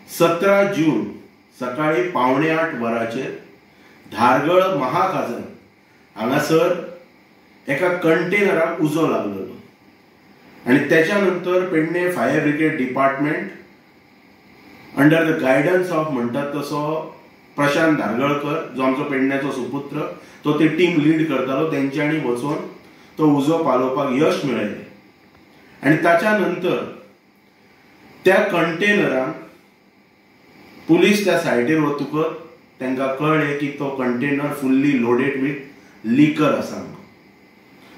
17 जून सकाळी 7:45 वरांचेर धारगळ महाखाजन हांगासर एका कंटेनराक उजो लागलेलो आनी त्याच्या नंतर Pedne fire brigade department under the guidance of म्हणटात तसो प्रशांत धारगळकर जो आमचो पेडण्याचो सुपुत्र, तो ती टीम लीड करतालो, तेंच्यांनी वचून तो उजो पालोवपाक यश मेळयलें. आनी ताच्या नंतर त्या कंटेनरान पुलीस त्या सायटीर वतकच तांकां कळ्ळें की तो container fully loaded with liquor आसा.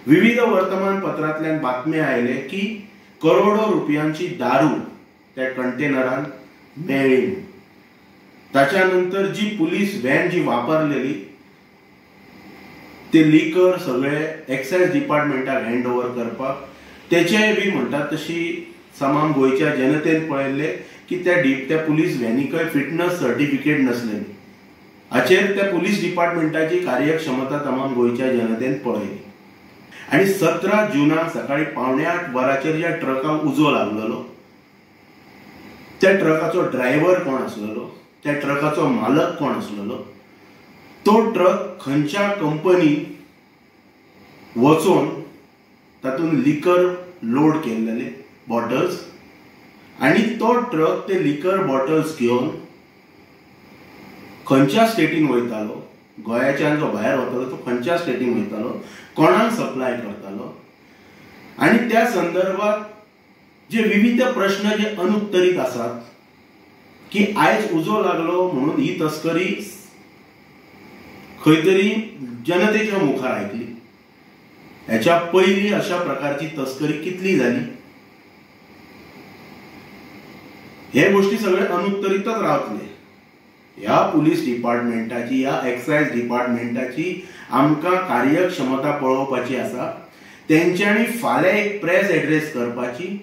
विविध वर्तमानपत्रांतल्यान बातमी आयले की करोडो रुपयांची दारू त्या कंटेनरान मेळ्ळी. ताच्या नंतर जी पुलीस व्हॅन जी वापरलेली ते लिकर सगळे एक्सायज डिपार्टमेंटाक हँड ओवर करपाक तेचेय बी म्हणटात तशी तमाम गोंयच्या जनतेन पळयल्ले की त्या पुलीस व्हॅनिकय फिटनस सर्टिफिकेट नसलेली. हाचेर त्या पुलीस डिपार्टमेंटाची कार्यक्षमता तमाम गोंयच्या जनतेन पळयली. आनी 17 जूनाक सकाळी 7:45 वरांचेर ज्या ट्रकाक उजो लागलेलो त्या ट्रकाचो ड्रायव्हर कोण आसलेलो, त्या ट्रकाचो मालक कोण आसलेलो, तो ट्रक खंयच्या कंपनी वचून तातूंत लिकर लोड केल्ले बॉटल्स आनी तो ट्रक ते लिकर बॉटल्स घेवन खंयच्या स्टेटीन वयतालो, गोंयाच्यान जो भायर वतालो तो खंयच्या स्टेटीन वयतालो, कोणाक सप्लाय करतालो आनी त्या संदर्भात जे विविध प्रश्न जे अनुत्तरीत आसात की आयज उजो लागलो म्हणून ही तस्करी खंय तरी जनतेच्या मुखार आयकली. हेच्या पयलीं अशा प्रकारची तस्करी कितली जाली हे गोष्टी सगळे अनुत्तरीतच रावतले. ह्या पुलीस डिपार्टमेंटाची, ह्या एक्सायज डिपार्टमेंटाची आमकां कार्यक्षमता पळोवपाची आसा. तेंच्यांनी फाल्यां एक प्रेस एड्रेस करपाची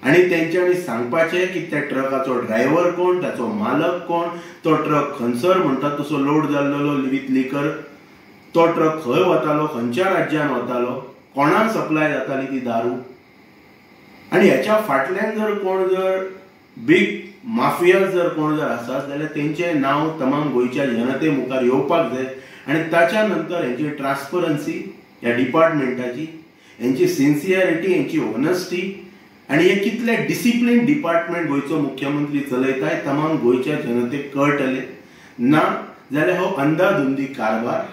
आनी तेंच्यांनी सांगपाचें की त्या ट्रकाचो ड्रायव्हर कोण, ताचो मालक कोण, तो ट्रक खंयसर म्हणटा तसो लोड जाल्लो विथ लिकर, तो ट्रक खंय वतालो, खंयच्या राज्यान वतालो, कोणाक सप्लाय जाताली ती दारू आनी हेच्या फाटल्यान जर कोण जर बीग माफिया जर कोण जर आसात जाल्यार तेंचें नांव तमाम गोंयच्या जनते मुखार येवपाक जाय. आनी ताच्या नंतर हेंची ट्रान्सपरन्सी ह्या डिपार्टमेंटाची, हेंची सिन्सियरिटी, हेंची ऑनेस्टी आनी हे कितले डिसिप्लीन डिपार्टमेंट गोंयचो मुख्यमंत्री चलयता हे तमाम गोंयच्या जनतेक कळटलें. ना जाल्यार हो अंदाधुंदी कारभार,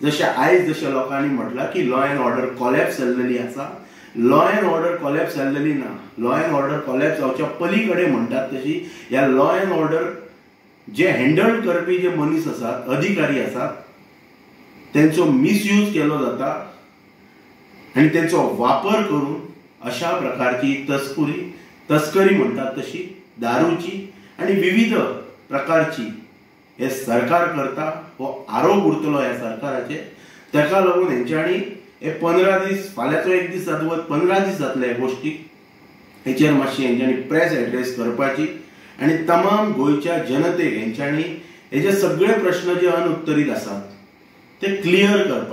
जशें आयज जशें लोकांनी म्हटलां की लॉ एंड ऑर्डर कॉलॅप्स जाल्लेली आसा, लॉ एंड ऑर्डर कॉलॅप्स जाल्लेली ना, लॉ एंड ऑर्डर कॉलॅप्स जावच्या पली कडेन म्हणटात तशी ह्या law and order J handle करपी जे मनीस आसात, अधिकारी आसात, तेंचो मिसयूज केलो जाता आनी तेंचो वापर करून अशा प्रकारची तस्करी म्हणटात तशी दारूची आनी विविध प्रकारची हे सरकार करता हो आरोप उरतलो ह्या सरकाराचेर. ताका लागून हेंच्यांनी हे 15 दीस, फाल्यांचो एक दीस जातलो, 15 दीस जातले ह्या गोश्टीक, हेचेर मातशी हेंच्यांनी प्रेस एड्रेस करपाची आनी तमाम गोंयच्या जनतेक हेंच्यांनी हेजे सगळे प्रश्न जे अनुत्तरीत आसात ते क्लियर करपाचे.